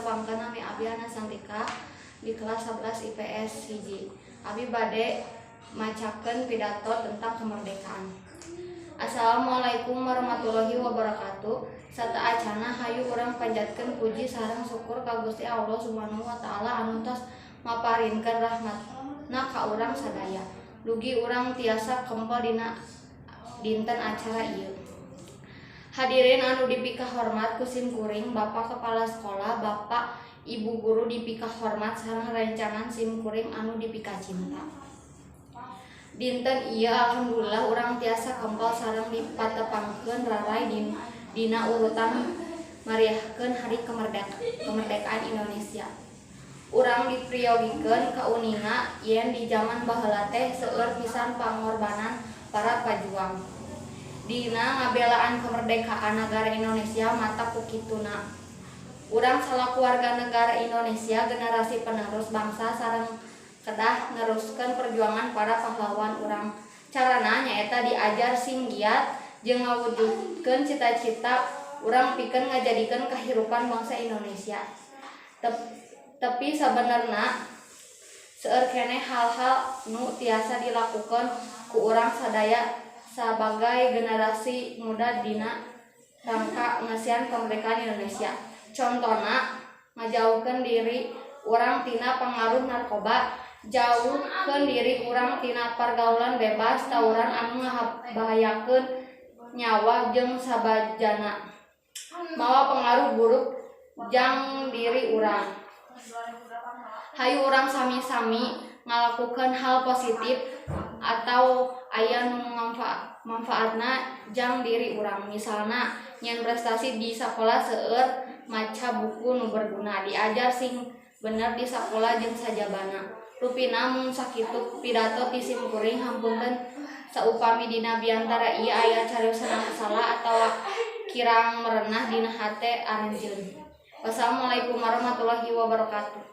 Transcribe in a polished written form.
Tepangkeun, nami abi Ana Santika di kelas 11 IPS 1. Abi bade macakeun pidato tentang kemerdekaan. Assalamualaikum warahmatullahi wabarakatuh. Sateuacanna hayu urang panjatkeun puji sareng syukur ka Gusti Allah Subhanahu wa Taala anu tos maparinkeun rahmatna ka urang sadaya. Dugi urang tiasa kempel dina dinten acara ieu. Hadirin anu dipikahormat ku sim kuring, Bapak Kepala Sekolah, Bapak Ibu guru dipikahormat sareng rencangan sim kuring anu dipikacinta. Dinten ieu alhamdulillah urang tiasa kempel sareng dipatepangkeun raray dina urutan mariahkeun Hari Kemerdekaan Indonesia. Urang dipriyogikeun kauninga yen di jaman baheula teh seueur pisan pangorbanan para pajuang dina ngabelaan kemerdekaan nagara Indonesia. Matak ku kituna, urang salaku warga negara Indonesia, generasi penerus bangsa, sareng kedah neruskeun perjuangan para pahlawan urang. Carana nyaeta diajar sing giat jeung ngawujudkeun cita-cita urang pikeun ngajadikeun kahirupan bangsa Indonesia. Tapi sabenerna seueur keneh hal-hal nu tiasa dilakukeun ku urang sadaya sabagai generasi muda dina rangka ngasihan kemerdekaan Indonesia. Contona, ngajauhkeun diri urang tina pangaruh narkoba, jauhkeun diri urang tina pergaulan bebas, tawuran anu ngabahayakeun nyawa jeung sabajana mawa pengaruh buruk jang diri urang. Hayu urang sami-sami ngalakukeun hal positif atau aya nu manfaatna jang diri urang, misalna nyieun prestasi di sakola, seueur maca buku nu berguna, diajar sing bener di sakola jeung sajabana. Rupina mung sakitu pidato ti sim kuring. Hapunten saupami dina biantara ieu aya cariosan anu salah atawa kirang merenah dina hate aranjeun. Wassalamualaikum warahmatullahi wabarakatuh.